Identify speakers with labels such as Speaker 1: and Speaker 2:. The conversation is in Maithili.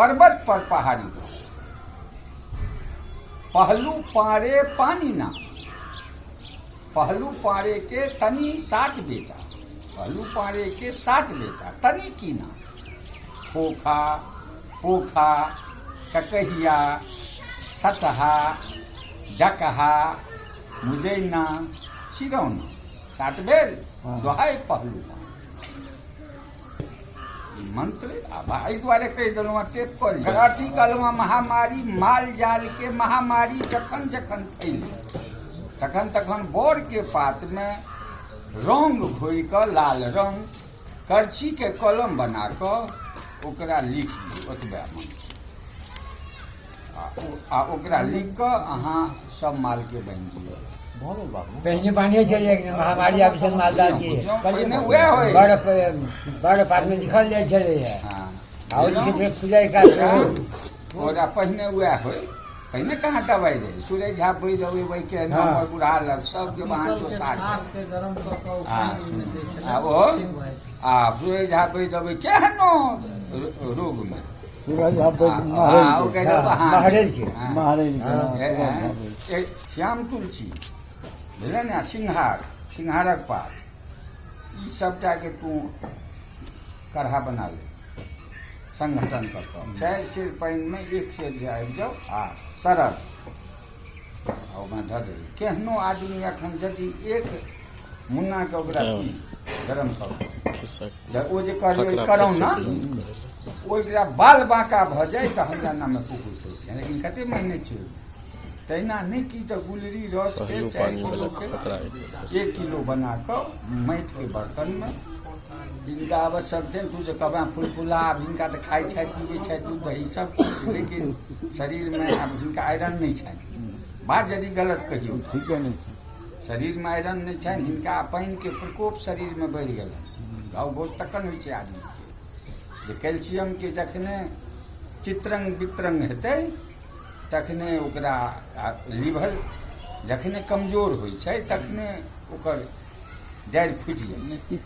Speaker 1: पर्वत पर पहाड़ी गाँव, पहलू पारे पानी ना, पहलू पारे के तनी 7 बेटा, पहलू पारे के 7 बेटा तनी की ना, खोखा पोखा ककहिया सतहा डकहा मुजैना चिरौना, 7 बेर दोहाइ पहलू पारे। ई मंत्र आ एहि दुआरे कहि देलहुँ हँ, टेप कऽ लिअ। अथी कहलहुँ हँ, महामारी माल जाल के महामारी जखन जखन फैले तखन तखन बड़के पातमे रंग घोरि कऽ लाल रंग करछीके कलम बना कऽ ओकरा लिख दियौ, ओतबे मंत्र आ ओकरा लिख कऽ अहाँ सब मालके बान्हि दियौ।
Speaker 2: पहिने बान्हे छलियै कि महामारी आबै छल मालजाल के,
Speaker 1: पहिने उएह होइ,
Speaker 2: बड़ बड़ पातमे लिखल जाइ छलैए
Speaker 1: हँ,
Speaker 2: आओर जे छै से पूजा काज
Speaker 1: ओकरा पहिने उएह होइ। पहिने कहाँ दवाइ रहै? सूरज झा बैद अबै वैके नम्बर बुढ़ा लग सबके वहाँ जो साथ
Speaker 3: गरम कऽ कऽ ओ पानि ओहिमे दै छलै,
Speaker 1: आ ओ
Speaker 3: ठीक भऽ जाइ छलै।
Speaker 1: आ सूरज झा बैद अबै केहनो रोगमे
Speaker 4: सूरज झा बैद
Speaker 1: हँ, ओ कहै छै, हँ,
Speaker 2: महरेल के।
Speaker 1: हँ।
Speaker 4: महरैल के।
Speaker 2: हँ।
Speaker 1: ए, श्याम तुलसी बुझलै ने, सिंघार, सिंघारक पात, ई सबटाके तू काढ़ा बना ले संगठन कऽ कऽ 4 सेर पानिमे 1 सेर जे आबि जाउ आ सरल आ ओहिमे धऽ देबै। केहनो आदमी एखन यदि एक मुन्नाके ओकरा पी गरम कऽ कऽ ओ जे कहलियै करोना, ओ एकरा बाल बाँका भऽ जाय तऽ हमरा नाममे कुकुर कहै छै, लेकिन कते महीने चोरि तहिना नहि की तऽ गुलरी रसके 4 किलोके 1 किलो बना कऽ माटिके बर्तनमे जिनका आवश्यक छनि, तू जे कहबे फुलफुला, आब हिनका तऽ खाइ छथि पीबै छथि दूध दही सब चीज, लेकिन शरीरमे आब हिनका आयरन नहि छनि। बात यदि गलत कहियौ
Speaker 4: ठीके नहि छै,
Speaker 1: शरीरमे आयरन नहि छनि हिनका, पानिके प्रकोप शरीरमे बढ़ि गेलनि। घाव घोस तखन होइ छै आदमीके जे कैल्सियमके जखने चित्रंग वित्रंग हेतै तखने ओकरा लीवर जखने कमजोर होइ छै तखने ओकर डारि फुटि जाइ छै।